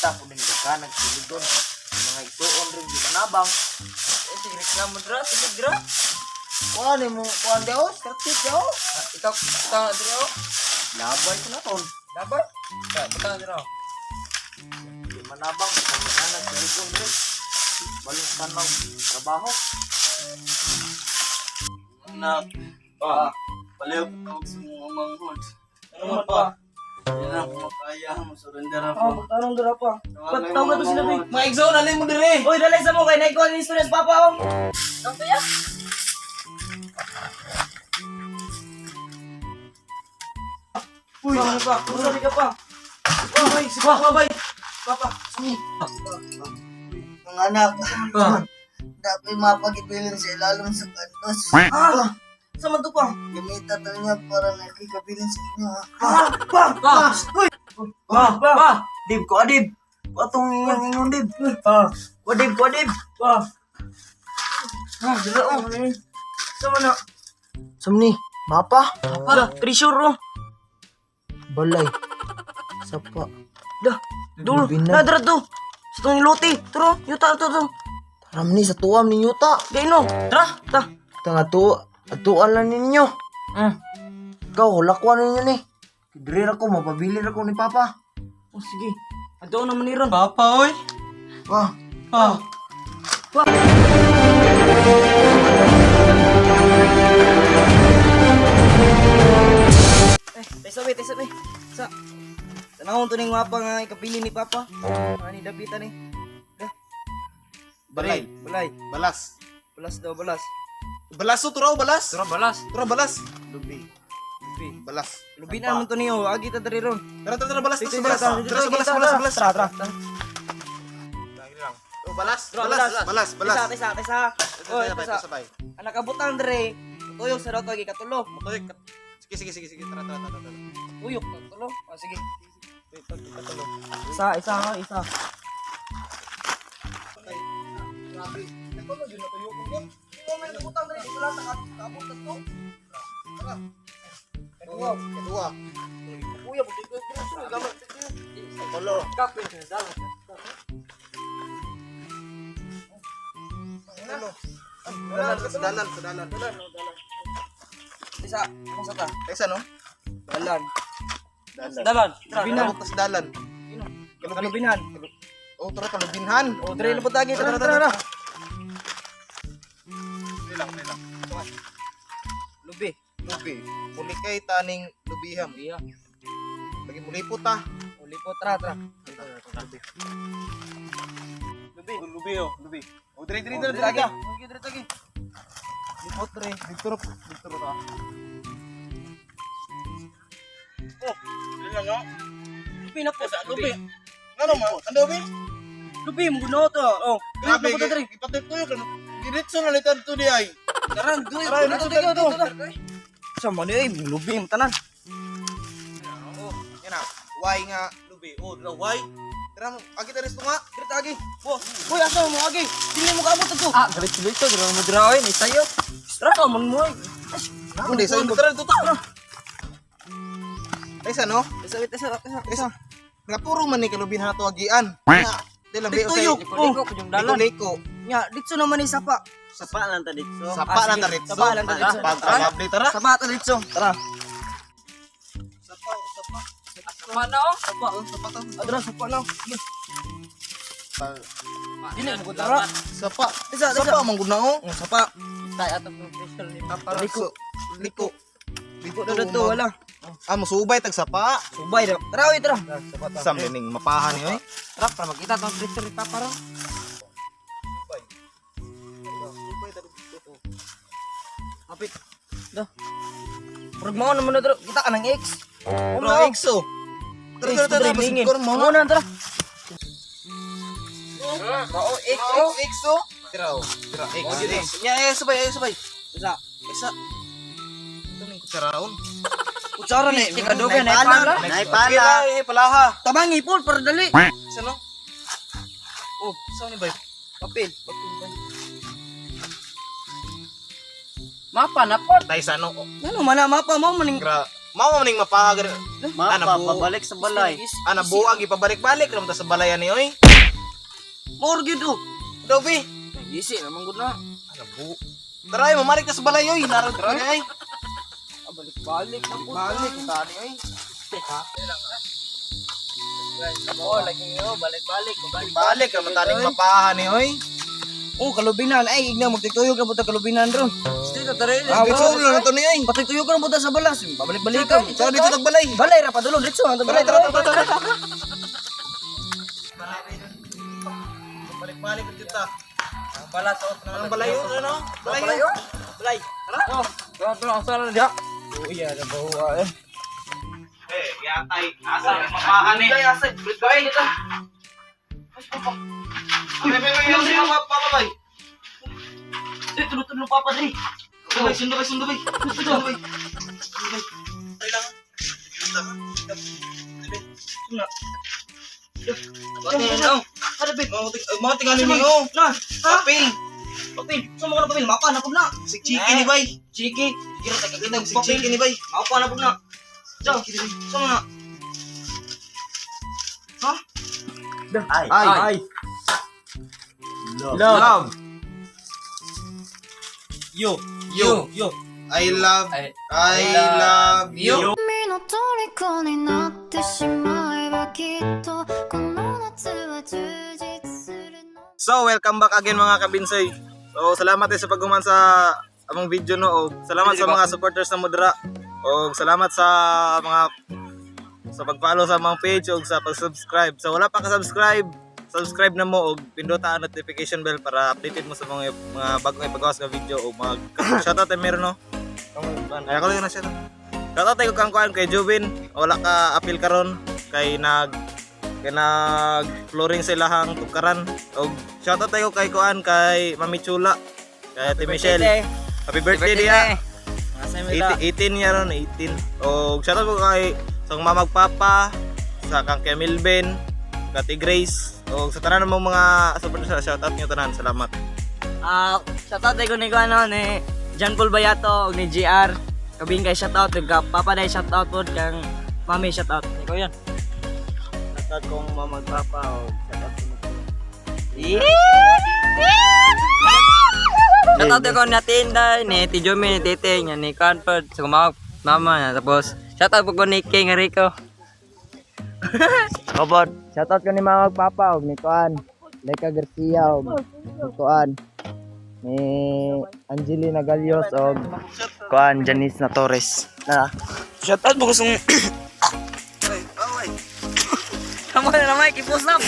Kita po din ka nagsuligon. Mga isuon rin di manabang. Eh, sige, reklamo dra, sige dra. Kuan mo, kuan di oh, scripted di oh. Ah, ikaw, butang na dra oh. Labay ko na ton. Labay. Sa, butang na dra oh. Di manabang sa mga nagsuligon rin. Balong tanaw trabaho. Anak, pa, palayo po tawag sa mga manghod. Ano man pa? Hindi na ako makaya, masurrender ako. Ah, butang dra pa. Tawag Ba't tawag na to sila, mga be? manghod. Mga exo, nalay mo dire! Uy, dalay sa mo kay naikuha ni students papa oh. Ang kaya? Uy, ano pa? Sorry ka pa. Uy, si Papa, bay. Papa. Mga anak, Pa. dapat mapagibilin sa ilalom sa kantos. Ah, sa man to pa? Gamita to niya para nakikabilin sa inyo. Ha? Ah, pa. Pa. Uy. Pa, pa. Dib ko adib. Atong ingon ingon dib. Pa. Ko dib, ko dib. Pa. Ah, dira oh. Sa man na? Samni, mapa. Pa, treasure oh. Balay. Sapa. Dah, dulo. Lubinan. Na dira to. Sa tong iluti. Turo, yuta to to. Taram ni sa tuam ni yuta. Gaino. Tara, ta. Tanga tu, atuan lang ninyo. Ikaw, hulakwan ninyo ni. Diri ra ko, mapabili ra ko ni Papa. Oh, sige. Ato naman ni Ron. Papa, oy! Wah, Pa! Eh, tayo sabi, tayo sabi. Sa. Tanawon to ning mapa nga ikapili ni Papa. Ani dapitan ni. Dah, Balay. balay. Balas. Balas daw, balas. Balas to turaw balas. Tara, balas! Turaw balas. lubi. Lubi. Balas. Lubi na naman to niyo. Agi ta diri ron. Tara tara tara balas Dito, tara balas. dito, Tara sa balas dito, balas tara. balas. Tara, tara. Oh, balas Tara, balas balas balas. Isa, isa, isa. Oh, Sabay isa. sabay. Anak abutang diri. Tuyok sa dato agi katulo. Tuloy. Sige sige sige sige tara tara tara tara. Tuyok katulo. Ah, sige. Katulo. Isa, isa, ha, isa. Grabe. Ito na yun natuyo ko yun. Mo man abutang diri, wala ta kaabot ta to. Tara. Kedua, kedua. Kuya, buti ko gamit. Katulo. Kape sa dalan. Katulo. Dalan sa dalan sa dalan. Isa, ano sa ta? Taysa no? Dalan. Dalan. Dalan. Tara, Abot sa dalan. Kalubinan. Oh, tara kalubinhan. O, diri na po tagi. Tara, tara, tara. Dili lang, dili lang. Lubi. Lubi. Muli kay taning lubiham. Iya. Lagi muli po ta. Uli po, tara, tara. Lubi. Lubi. Lubi oh, lubi. Oh, diri diri O, diri diri diri tagi. ka. Sige, diri tagi. Lipot, diri. Dito ra, dito ra ta. Oh, dili lang no? Lubi na po. Sa lubi! Ano ma? Ano lubi? Lubi, mo gunaw to. Oh, Grabe, diri na po diri. ipatuyo ka. Diretso na litan to di ay. Tara, diri. Tara, Diri, dito, diri, dito. diri. Sa man eh, lubi mo tanan. Oh, yan na. Why nga lubi? Oh, dira why? Tara mo, agi ta resto nga. Diri tagi. Wo, uy, asa mo agi? Dili mo kaabot to. Ah, galit-galit to, dira mo dira oy, ni sayo. Tara ka man mo. Hindi, sa tara dito ta. Taysa no? Isa, isa, isa, isa. Ngaturo man ni kalubin ha to agian. Nga, di lang Tuyok. Oh, Liko-liko yung dalan. Liko-liko. nya, ditso naman ni sapa. Sapa lang ta dito. Sapa Ah, lang sige. ta ritso. Sapa lang ta ritso. Pagkalabli tara. Sapa ta ditso. Tara. Sapa, sapa. Sapa na oh. Sapa. Sapa ta. Adra sapa na. Sige. Dili mo tara. Sapa. Isa, isa. Sapa man gud na oh. Oh, sapa. Tay atong official ni Papa. Liko. Liko. Liko Dito wala. Ah, musubay tag sapa. Subay ra. Tara, oy, tara. Sam ning mapahan ni oy. Tara, para makita tong treasure ni Papa ron. Hapit. Dah. Murag mao naman na tara. Kita ka ng X. Oh, Bro, EXO. Tara tara tara, Lingin. masugkor mo Mo na tara. Oo, X X EXO. Tira oh. Tira X. X. Nya eh sabay eh sabay. Isa. Isa. Ito ning kutsaraon. Kutsara ni. Ikaduga na pala. Nay pala. Eh palaha. Tabangi pol para dali. Isa no? Oh, sa ni bay? Papel. Papel ba? Mapa na po. Tay sa no. Ano man na mapa mo maning Gra. Mao man ning mapaha gani. Mapa, Ana, bu- pabalik sa balay. Ana buag ipabalik-balik ra man ta sa balay ani oy. More gyud oh. Daw bi. Easy naman gud na. Ana bu. Tara ay, mamalik ta sa balay oy. Narod ka ay. Ah, balik-balik na po. Balik ta ni oy. Oh, lagi yo, balik-balik, balik. Balik ra man ta ning mapaha ni oy. Oh, kalubinan ay igna magtituyog na buta kalubinan ron. Dito tara. Ah, Dito na to ni oy. Patituyog na buta sa balas. Pabalik-balik ka. Tara dito tag balay. Balay ra padulong diretso ang balay. Tara tara tara. tara. Balik-balik dito ta. Balas oh. Ang balay oh, ano? Balay. oh. Balay. Oh, tara tara asa na diha. Oh, iya na bawa eh. Eh, yatay. Asa ang mapaha ni? Ay, asa. Balik ta. Ay, bay, bay, bay, papa, bay. Eh, tulo-tulo papa diri. Sundo, bay, sundo, bay, sundo, bay. Sundo, bay. Mga tingali ni oh. Na, Papel. papel. Sumo ka na papel, mapa na pud na. Si Chiki ni bay. Chiki, kira ta kakita Si papel. Chiki ni bay. Mapa na pud na. So, sumo na. Ha? Ay. Ay. Love. Yo. You. Yo. I love. I love you. 君の虜になってしまえばきっとこの夏は充実するの So, welcome back again mga kabinsoy. So, salamat eh sa paghuman sa among video no. Og salamat sa mga supporters na mudra. Og salamat sa mga sa pag-follow sa among page og sa pag-subscribe. So, wala pa ka-subscribe, subscribe na mo og pindota ang notification bell para updated mo sa mga bagong ipagawas nga video og mga shoutout ay meron no. Ay ako lang na shoutout. Shoutout ay ko kang kuan kay Jubin. Wala ka appeal karon kay nag flooring sa ilahang tukaran og shoutout tayo kay kuan kay Mami Chula, kay Ate Michelle. Happy birthday diya. 18 niya ron, 18. Og shoutout ko kay sa akong mama ug papa, sa kang kay Milvin, kay Ate Grace, og sa tanan namong mga supporters, shoutout niyo tanan. Salamat. Ah, shoutout ko ni ano ni John Paul Bayato ug ni GR. Kabing kay shoutout ug ka Papa Day shoutout pod kang Mami shoutout. Ikaw yan. Shoutout kong mama at papa. O shoutout ko na Shoutout ko ni Ate Inday, ni Ate Jomi, ni Tete, nga ni Comfort, sa mga mama na. Tapos, shoutout po ko ni King Rico. Kabot. Shoutout ko ni Mama ug Papa ug ni Kuan. Leka Garcia ug ni Kuan. Ni Angelina Galios og Kuan Janice na Torres. Na. Shoutout mo kusong Kamu na naman, ipost na.